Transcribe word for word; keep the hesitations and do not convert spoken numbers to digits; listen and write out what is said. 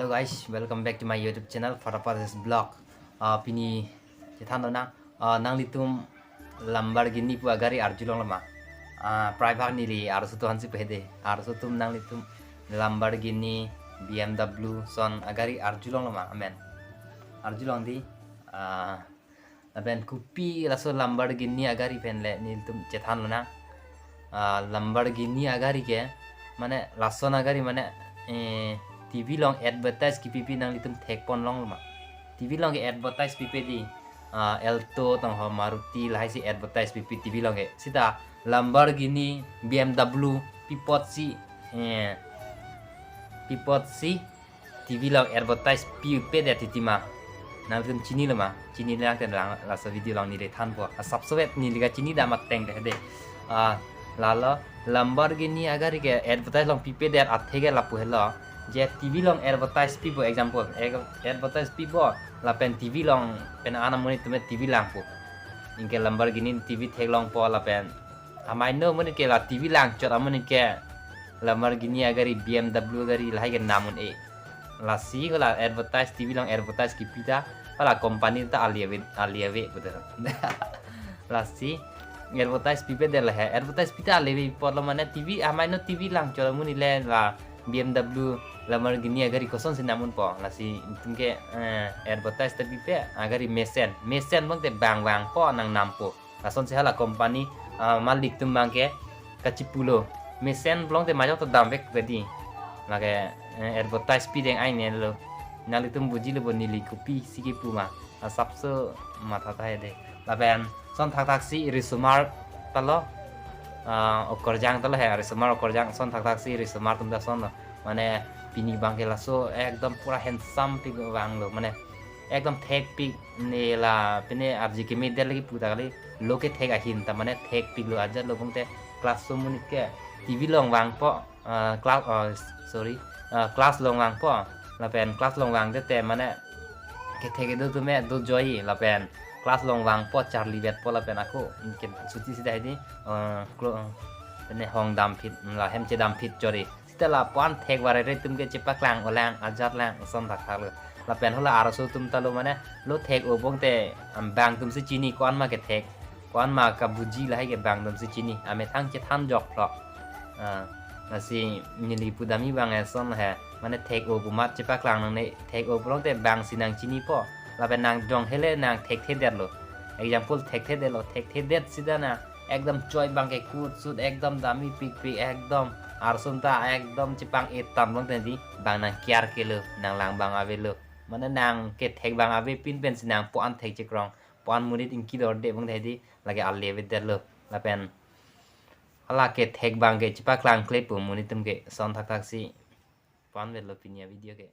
Hello guys, welcome back to my YouTube channel, Father Father's Vlog. Ah, pini chethan lonang, ah, nanglitum Lamborghini pu agari arjulong loma. Ah, prai bhag neli arloso atum aphansi pehede. Arloso atum nanglitum Lamborghini, B M W, son agari arjulong loma, amen. Arjulong dei, ah, lapen kopi laso Lamborghini agari pen le nelitum chethan lonang. Ah, Lamborghini agari ke, mane lason agari mane, eh, T V along advertise kipipi nanglitum thekpon long loma. T V along ke advertise pipe dei, ah, Alto tong ho Maruti lahai si advertise pipi T V along ke. Sita Lamborghini, B M W, pi apotsi, eh, pi apotsi T V along advertise pipedet titi ma. Nanglitum chini loma, chini lang ten lang, laso video along neli thanpo. Asapso vet neli kachini dam ateng te hede. Ah, lalo Lamborghini agari ke advertise along pipedet athe ke lapu helo. Je T V along advertise pipo, example, ad-, advertise pipo, lapen T V along pen an amonit atum T V langpo. Anke Lamborghini T V theklongpo lapen amai no amonit ke la T V langchot amonit ke Lamborghini agari, B M W agari lahai ke nam un-e. Lasi ko la advertise, T V along advertise kipi ta, hala company ta ali ave, ali ave putar. Lasi advertise pipedet lahai, advertise pi ta ali ave apotlo mane T V, amai no T V langchot amonit le la B M W, Lamborghini agari kosonsi nam unpo. Lasi itum ke, eh, advertise ta pipe, agari mesen, mesen abang te bang vangpo, nang nampo. Lasonsi hala company, ah, malik atum abang ke kachipulo. Mesen along te majok ta damvek bedi. Lake, eh, advertise pideng ai ne lo. Nanglitum bujilo bo neli kopisi kipu ma. Asapso matha tahai dei. Lapen son thakthaksi risomar ta lo. Ah, okorjang ta lo he, risomar okorjang, son thakthaksi risomar atum ta son lo. Mane pini abang ke laso ekdom pura handsome pik vanglo. Mane ekdom thekpik ne la pine arje kemedet lagi puta kali, lo kethek ahin ta mane thekpiklo ajat lo pute. Class amonit ke T V along vangpo, ah, class, ah, sorry, ah, class along vangpo, lapen class along vangdet te mane kethek kedo atum do joi lapen class along vangpo charli vetpo lapen ako ke chuti sida hedi, ah, klo-, ah, pine hong damphit, la hem chedamphit chori. Sita lapu-an thek varere atum ke chepaklang olang ajat lang son thakthak lo. Lapen hala arloso atum ta lo mane lo thek-o pute, am, bang atumsi chini ko-an ma kethek, ko-an ma kabuji lahai ke bang atumsi chini. Amethang chethan joklo. Ah, lasi neli pudamji abang eson he. Mane thek-o pu amat chepaklang nangne, thek-o pulote bangsi nang chinipo. Lapen nang jong hele nang thekthedetlo. Example thekthedetlo, thekthedet sida na ekdom choi abang ke kutsut, ekdom damji pikpik, ekdom arsum ta ekdom chepang-e tam long tadi, bang nang kiar kelo, nang lang abang avelo. Mane nang kethek abang avepin pensi nang po-an thek chekrong, po-an monit ingki dorde abang tadi, lake ali avedetlo. Lapen hala kethek abang ke chepaklang kle pu monit atum ke son thakthaksi. Po-an vetlo pini avideo ke.